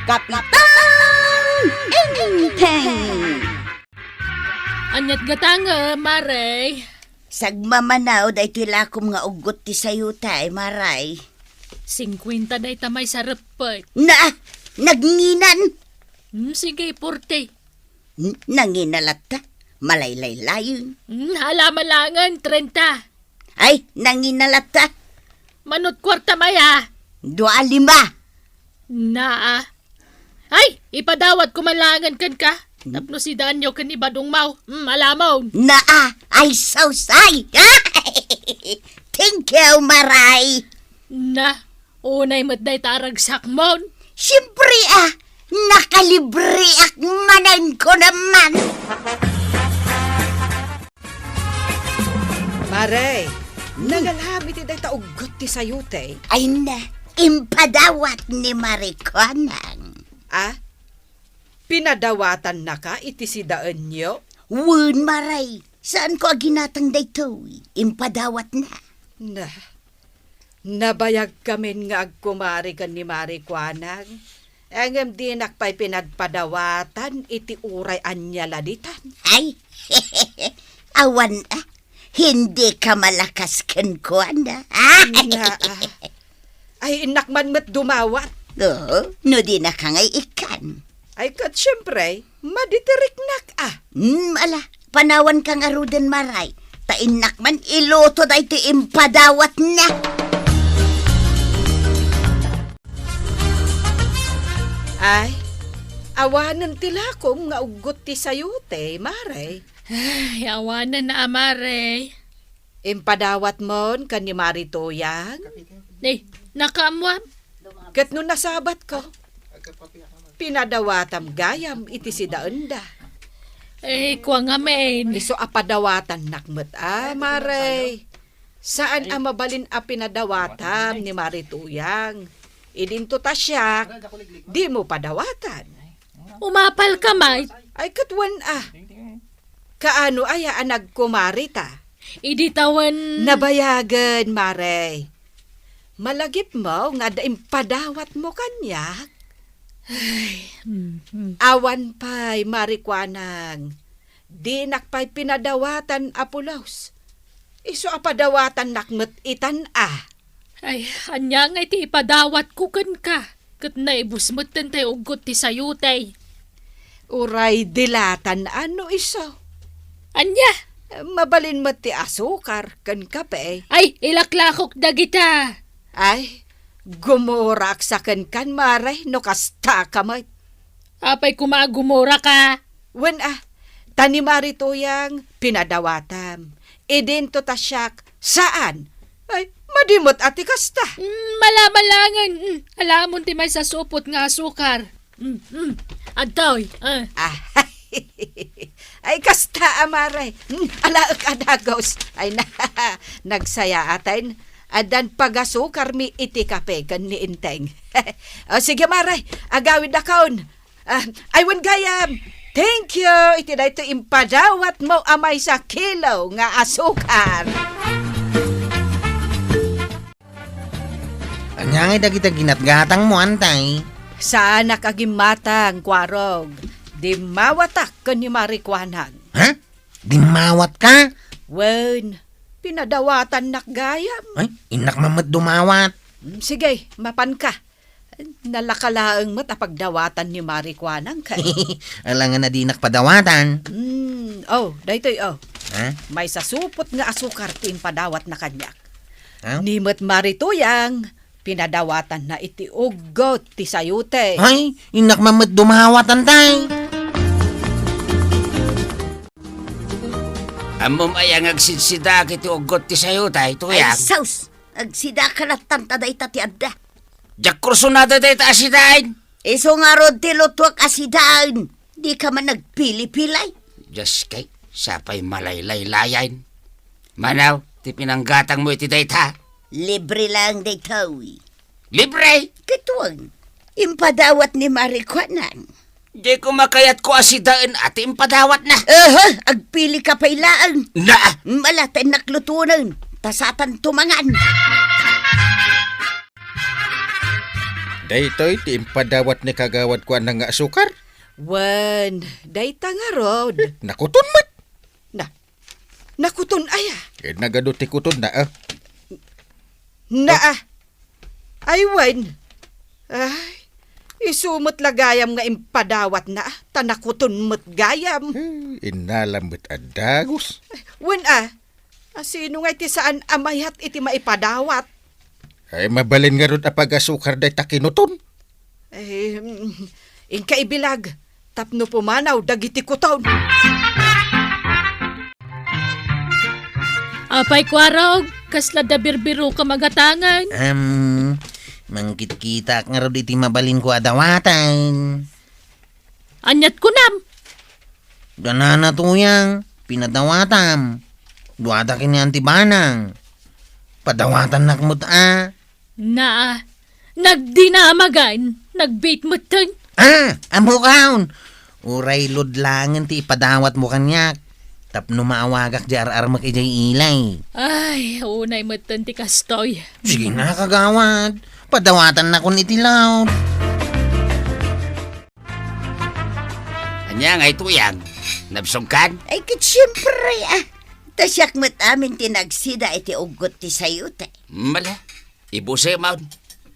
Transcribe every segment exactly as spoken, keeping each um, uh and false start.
Kapitan Enteng! Aniat gatang, Mare? Sagmamanaw daytoy lakom nga uggot ti sayotay, Mare. Singkuenta dayta maysa reppet. Na, nagnginan! Hmm, sige, forty. N-, nangina latta? Malaylaylayen. Hmm, ala malangen, trenta. Ay, nangina latta? Manut kuarta maya. Dua a lima. Naa. Ay, ipadawat ko man langen kenka. Hmm? Tapno sidaanyo ken ni Badong Mau. Hmm, alamon. Naa, ay, sausay. Thank you, Maray. Na, unay met dayta a ragsakmon. Siyempre, ah, nakalibreak manen ko naman. Mare, hmm, nagalham iti dayta uggot ti sayote. Ay na, impadawat ni Mare Kuanang. Ah? Pinadawatannaka iti sidaenyo? Wen, Mare, saanko a ginatang daytoy. Impadawatna. Na, nabayagkamin nga agkumari ken ni Mare Kuanang. Ngem dinak pay pinadpadawatan iti uray ania la ditan. Ay, awan, ah, hindi ka malakas kenkuana. Nga, ah. Ay, innak man met dumawat. Oo, no dinaka ngay ikkan. Ay, ket siempre, madi ti riknak, ah. Hmm, ala, panawanka ngaruden, Maray. Ta innak man iluto daytoy impadawatna. Ay, awanen ti lakom nga uggot ti sayote, Mare. Ay, awanen a, Mare. Impadawatmon ken ni Mare Tuyang? Eh, nakaammoam? Ket no nasabatko, pinadawatam gayam iti sidaenda. Eh, kua ngamin. Isu a padawatannak met a, Mare. Saan a mabalin a pinadawatam ni Mare Tuyang. Idinto ta siak, dimo padawatan. Umapalka met. Ay, ket wen a. Kaano aya a nagkumarita? Idi tawen. Nabayagen, Mare. Malagipmo nga adda impadawatmo kaniak? Ay, mm, mm. Awan pay, Mare Kuanang. Dinak pay pinadawatan a pulos. Isu a padawatannak met itan a. Ay, ania ngay ti ipadawatko kenka? Ket naibus metten tay uggot ti sayote. Uray dilatan a no isu. Ania? Mabalin met ti asukar ken kape. Ay, ilaklakok dagita. Ay, gumurak sa kenkan, Mare, no kasta ka met. Apay koma a gumuraka? Wen a, ta ni Mare Tuyang, pinadawatam. Idinto ta siak, saan? Ay, madi met a ti kasta. Mm, malamalangen. Mm, alamon ti maysa supot nga asukar. Mm, mm. Adtoy, ah. Ah, ay, kasta a, Mare. Mm, alaek a dagus. Ay, na, nagsayaaten. Addan pagasukarmi iti kape ken ni Enteng. O, sige, Mare, agawidakon. Ah, ay, wen gayam. Thank you iti daytoy impadawatmo a maysa kilo nga asukar. Ania ngay dagita ginatgatangmo, Antay? Saanak a gimmatang, Kuarog. Dimmawatak ken ni Mare Kuanang. Ha? Dimmawatka? Wen, pinadawatannak gayam. Ay, innak man met dumawat. Mm, sige, mapanka. Nalaka laeng met a pagdawatan ni Mare Kuanang kay. Alangan a dinak padawatan. Hmm, oh, daytoy, oh. Ha? Maysa supot nga asukar ti impadawatna kaniak. Ha? Ni met Mare Tuyang, pinadawatanna iti uggot ti sayote. Ay, innak man met dumawatan tay. Ammom aya nga agsidsida iti uggot ti sayote, Tuyang? Ay, sus! Agsidaka lattan ta dayta ti adda. Diak kursunada dayta a sidaen. Isu ngarud ti lutuak a sidaen. Dika man nagpilipilay. Dios kay, sapay malaylaylayan. Manaw, ti pinanggatangmo iti dayta? Libre laeng daytoy. Libre? Ket wen, impadawat ni Mare Kuanang. Diko makayatko a sidaen a ti impadawatna. Aha, agpili ka pay laeng. Na! Mala ta innak lutunen, ta satan tumangan. Daytoy ti impadawat ni kagawad Kuanang nga asukar? Wen, dayta ngarud. Eh, nakuton met. Na, nakuton aya? Eh, nagadu ti kuton na, ah. Na, ah. Ay, wen. Ay, isu met la gayam nga impadawatna, ta nakuton met gayam. Eh, innalam met a dagus. Wen, ah. Asino ngay ti saan a mayat iti maipadawat? Ay, mabalin ngarud a pagasukar dayta kinuton. Eh, mm, inka ibilag, tapno pumanaw dagiti kuton. Apay, Kuarog, kasla da birbiroka magatangan? Am, mangkitkitak ngarud iti mabalinko a dawatan. Aniat kunam? Danana, Tuyang, pinadawatam. Duada ken ni Anti Banang. Padawatannak met a. Naa, nagdinamagan, nagbit metten. Ah, ammokaon. Uray ludlangen ti ipadawatmo kaniak. Tapno maawagak di ar-armek idiay ilay. Ay, unay metten ti kastoy. Sige na, kagawad. Padawatannakon iti laod. Ania ngay, Tuyang? Nabsogkan? Ay, ket siempre, ah. Ta siak met amin ti nagsida iti uggot ti sayote. Mala, ibusemon.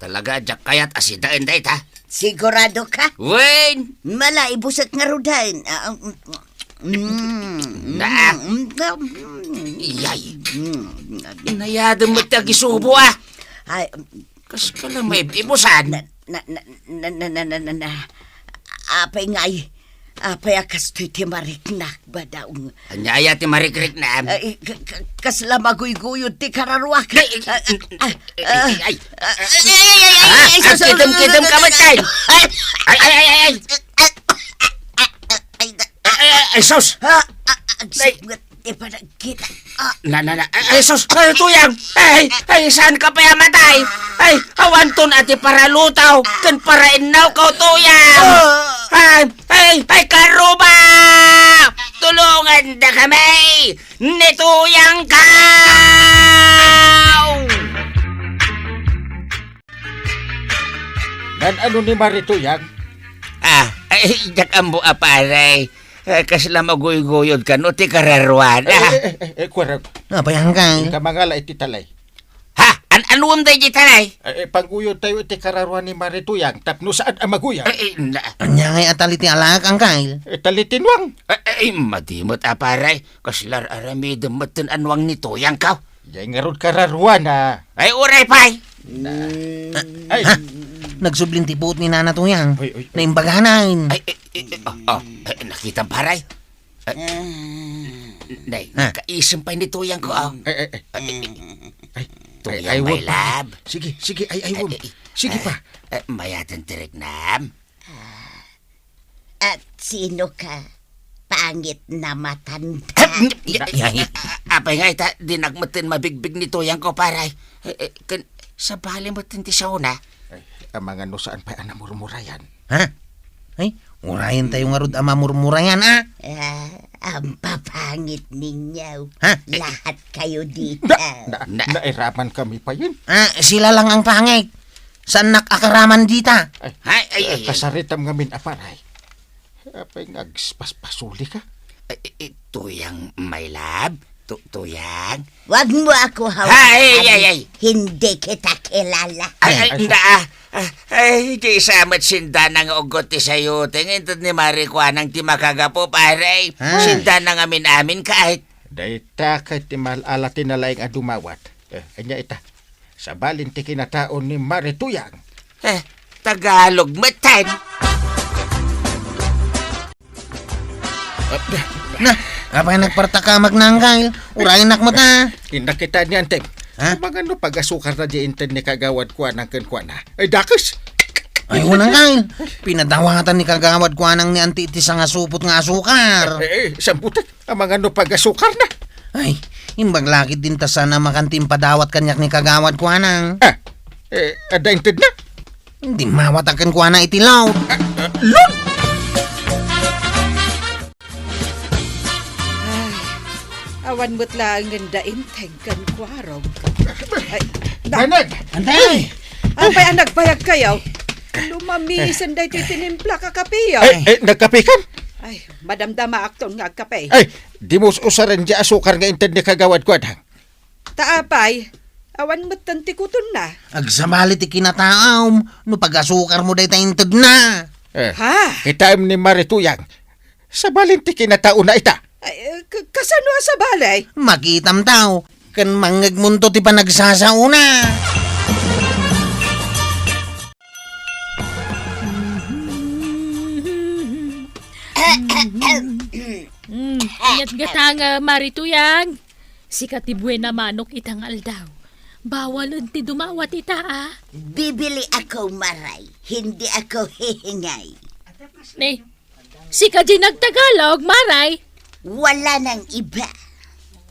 Talaga, diak kayat a sidaen dayta. Sigurado ka? Wen! Mala, ibusek ngaruden. Ah, mm, mm, Naa. mm, mm, Iyay. mm. Inayadem met ti agisubo, ah. Ay, Kas ka la maibibusan. Na, na, na, na, na, na, na, na, na. Apay ngay, apay a kastoy ti mariknak, badaw. Ania aya ti marikriknam? Ay, ka, ka, kasla maguyguyod ti kararuak. Ay, ay, Ah, ah, ay, ay, ah, ay, ay, ay, ay, ay, ay, ay, ah, sus, kidem, kidem ka, sus, matay. Ay, ay, ay, ay, ay. Ay, ay, ay, ay, sus. Ah, ah, ah, Ay. Sus, ti panagkita. Ah. Na, na, na. Ay, ay, sus! Ay, Tuyang! Ay, ay, saan ka pay a matay? Ay, awanton a ti paralutaw ken parainnaw ka, Tuyang! Ah. Ay, ay, ay, karuba! Tulongan da kami! Ni Tuyang ka! Nan-ano ni Mari Tuyang? Ah, ay, diak ammo a pare. Eh, kasla maguyguyod kano ti kararuan. Eh, eh, eh, eh, eh, Kuarog. Apay, Angkay? Inka mangala iti talay. Ha? An-, anuem daydi talay? Eh, eh, pangguyodtayo iti kararuan ni Mari Tuyang tapno saan a maguyag. Eh, eh, na- Ania ngay a tali ti alaak, Angkay? Eh, tali ti nuang. Eh, eh, madi met a pare. Kasla ar-aramidem metten a nuang ni Tuyang ka. Diay ngarud kararuan, ah. Ay, uray pay. Ay. Ha? Nagsublin ti puot ni Nana Tuyang. Uy, uy, uy. Naimbaganan. Ay, eh, eh, eh, oh, oh, eh, nakitam, pare. Ay, nay, Ha? Kaisem pay ni Tuyang ko, oh. Ay, ay, ay. Ay, ay, Tuyang, ay, my wag pa. Love. Sige, sige, ay, ay, wag. Ay, ay, Sige ay, pa. Ay, mayaten ti riknam. At sino ka? Pangit na matanda. Ay, ay, ay. Apay nga ita, dinak metten mabigbig ni Tuyang ko, pare. Eh, eh, ken, sabali metten ti saona. Ay, amangan no saan pay a namurmurayan. Ha? Ay, urayen tayo ngarud a mamurmurayan, ah. Ah, ang papangit ninyo. Ha? Lahat kayo dito. Na, na, Na- nairaman kami pa yun. Ah, sila lang ang pangit. Saannak a karaman dita? Ay, Ay, ay, eh, ay, ay. Kasaritam ngamin a paray. Apay nga agspaspasuli ka? Ay, ay, ay, Tuyang, my love. Tu-, Tuyang. Wag mo ako hawakan. Ay, ay, ay. Hindi kita kilala. Ay, ay, Ay, nda, ah, ah, ay, di sa met sindana nga uggot ti sayote. Nga inted ni Mari Kuanang ti makagapu, pare. Ah. Sindana nga amin-amin ka, ay. Dayta kay ti mal-ala ti nalaing a dumawat. Eh, anya ita. Sabalin ti kinataon ni Mari Tuyang. Eh, Tagalog met, ten. Na, apay nagpartakamak na, Angkay? Urayenak met, ah. Innak ita ni Anteng. Ha? Mangano pagasukar na di inted ni Kagawad Kuanang kenkuana? Ay, dakes! Ay, unang, Angkay. Pinadawatan ni Kagawad Kuanang ni Anti iti sangasupot nga asukar. Eh, eh, sambutek. Amangan no pagasukar na. Ay, imbag lakit din ta sana makanti impadawat kaniak ni Kagawad Kuanang. Ah, eh, adda inted na? Dimmawat a kenkuana iti law. Ah, ah, law? Ay, awan met laengen da Inteng ken Kuarog. Ay, na- Banag! Antay! Apay a nagbayag kayo? Lumamisen daytoy tinimplak a kape, ah. Ay, eh, nagkape kan? Ay, madamdamaakton nga agkape. Ay, dimo usaren diay asukar nga inted ni Kagawad Kuadang. Ta apay, awan metten ti kutonna. Agsabali ti kinataom, no pagasukarmo dayta intedna. Eh, ha? Kitaem ni Mari Tuyang. Sabalin ti kinataona ita. Ay, eh, ka-, kasano a sabali? Makitam tao, ken mangngegmonto ti panagsasaona. Mm, inyat gata nga Mari Tuyang. Sika ti buena manok ita nga aldaw. Bawalen ti dumawat ita, a. Bibili ako, Maray. Hindi ako hihingay. Ne, sika di nagtagalog, Maray? Wala nang iba.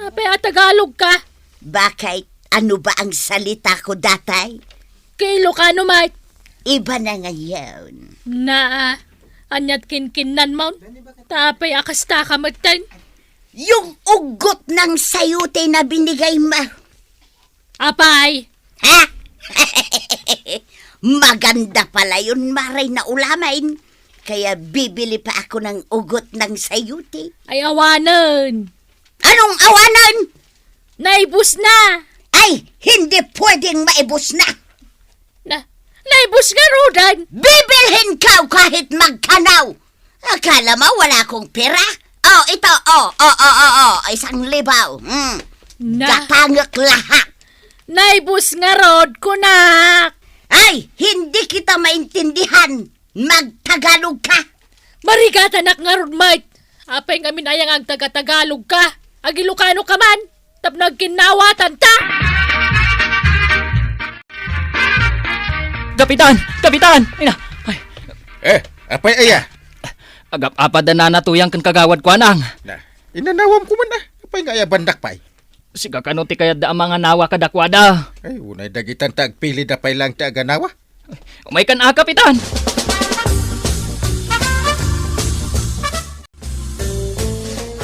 Apay a Tagalog ka? Bakit? Ano ba ang salita ko dati? Kay Ilocano, Mike. Iba na ngayon. Naa, anyat kinkinnan mo? Tapay a kasta ka metten. Yung ugot ng sayote na binigay mo. Apay? Ha? Maganda pala yun, Maray, na ulamin. Kaya bibili pa ako ng ugot ng sayote. Ay, awanen. Anong awanen? Naibus na. Ay, hindi pwedeng maibus na. Na, naibus nga rudan. Bibilhin ka kahit magkano. Akala mo wala akong pera? Oh, ito, oh, oh, oh, oh, oh, isang libaw. Hmm. Na. Gatangek lahat. Naibus nga rod, kunak. Ay, hindi kita maintindihan. Magtagalog ka. Marigatanak nga rod, Mike. Apay ngamin aya nga agtaga-Tagalog ka? Agilokano ka man? Tapno agkinnawatan ta? Kapitan! Kapitan! Ina! Ay. Eh, apay aya? Agap-apad da Nana Tuyang ken Kagawad Kuanang. Na, inanawam ko man, ah. Apay nga aya bandak pay? Sika kano ti kayatda a manganawa kadakuada? Ay, unay dagitan ta agpili da pay lang ti aganawa. Umay kan a, Kapitan!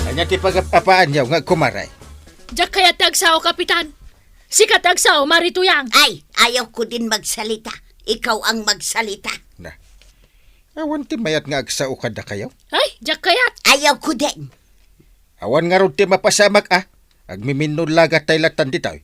Ania ti pagap-apaanyo nga agkumaray? Diak kayat ti agsao, Kapitan. Sika ti agsao, Mari Tuyang. Ay, ayaw ko din magsalita. Ikaw ang magsalita. Na. Awan ti mayat nga agsao kadakayo? Ay, diak kayat. Ayaw ko din. Awan ngarud ti mapasamak a. Agmiminno lagatay latan ditoy.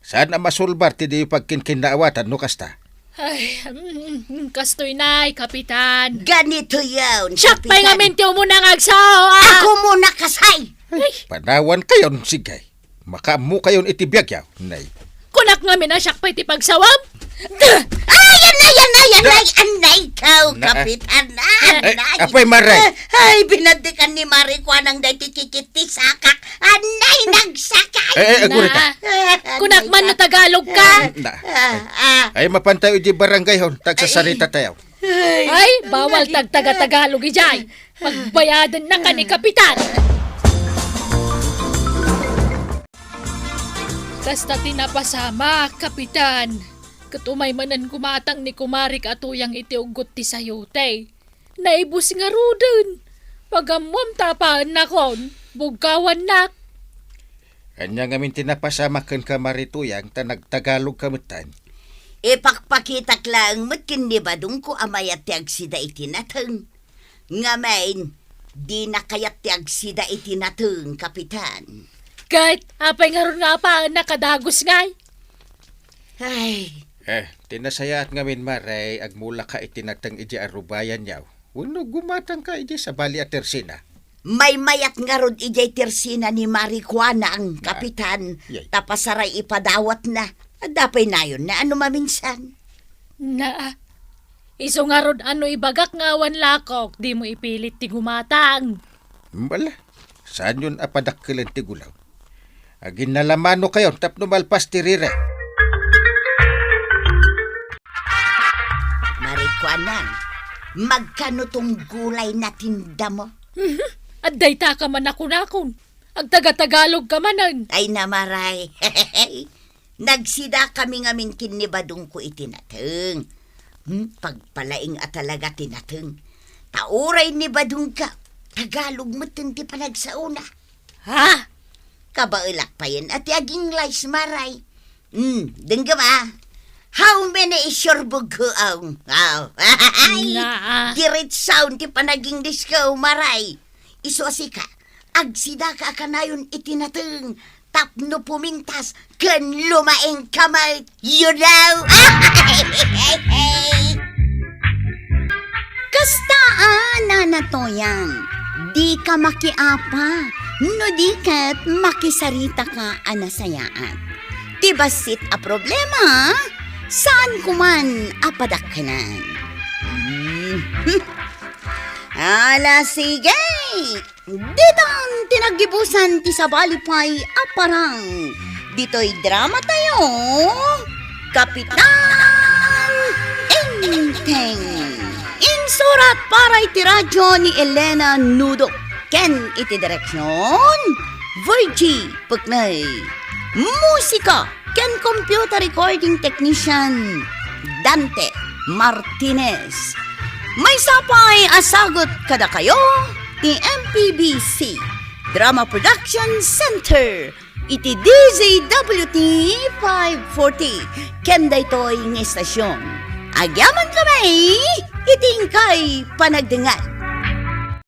Saan a masulbar ti di pagkinkinnaawatan no kasta? Ay, mm, kastoy nay, Kapitan. Ganito yaon, Siak pay Kapitan. Ngamin ti umuna nga agsao, a. Ako muna, kasay. Ay, panawan kayon, sige. Makaammo kayon iti biag yaw, nay. Kunak ngamin a siak pay ti pagsawam. Ay, anay, anay, anay, anay, kaw, Na, ah. Kapitan, Eh, anay. Apay, Maray. Ay, binadikan ni Mari Kuanang daytoy kikit ti sakak. Anay, nagsakay. Eh, eh, aguri ka. Na. Kunak man no Tagalog ka. Na. Ah, ah. Ay, mapantayo di barangay hon. Tagsasarita tayo. Ay, bawal tagtaga-Tagalog ijay. Pagbayadan na ka ni Kapitan. Kasta ti napasama, Kapitan. Ket umay manen gumatang ni kumarik a Tuyang iti uggot ti sayote. Naibus ngaruden. Pagammom ta paennakon, bugkawannak. Ania ngamin ti napasamak kenka, Mari Tuyang, ta nagtagalog ka metten? Ipakpakitak laeng met ken ni Badongko a mayat ti agsida iti nateng. Ngamin, dina kayat ti agsida iti nateng, Kapitan. Ket apay ngarud nga apaennak a dagus ngay? Ay. Eh, ti nasayaat ngamin, Mare, agmulaka iti nateng idiay arubayanyo. Wenno gumatangka idiay sabali a tersina? Maymayat ngarud idiay tersina ni Mari Kuanang, Na. Kapitan, Yay. Ta pasaray ipadawatna. Adda pay nayonna a no maminsan. Na, isu ngarud a no ibagak nga awan lakok, dimo ipilit ti gumatang. Bala, saanyon a padakkelen ti gulaw? Aginnalamankayon tapno malpas ti rire. Mari Kuanang, magkano tong gulay a tindamo? Mhm. Adda ita ka man a kunakon. Agtaga-Tagalog ka manen. Ay, na, Mare. Nagsidakami ngamin ken ni Badongko iti nateng. Hmm, pagpalaing a talaga ti nateng. Ta uray ni Badongko, Tagalog metten ti panagsaona. Ha? Kabaelak payen a ti ag-English, Mare. Hmm, denggem a. How many is your bugko? Aw, aw. Ay, Naa. Diretsaon ti panag-English ko, Maray. Isu a sika, agsidaka a kanayon iti nateng tapno pumintas ken lumaingka met, you know? Kasta a, Nana Toyang, dika makiapa no di ket makisaritaka a nasayaat. Ti bassit a problema, saan ko man a padakkenan. Hmm. Ala, sige! Ditan ti naggibusan ti sabali pay a parang. Ditoy drama tayo, Kapitan Enteng. Insurat para iti radyo ni Elena Nudo ken iti direksyon, Virgie Puknay. Musika ken computer recording technician, Dante Martinez. Maysa pay a sagut kadakayo ti M P B C Drama Production Center iti D Z W T five forty ken daytoy nga istasyon. Agyamankami iti inkay panagdengngeg.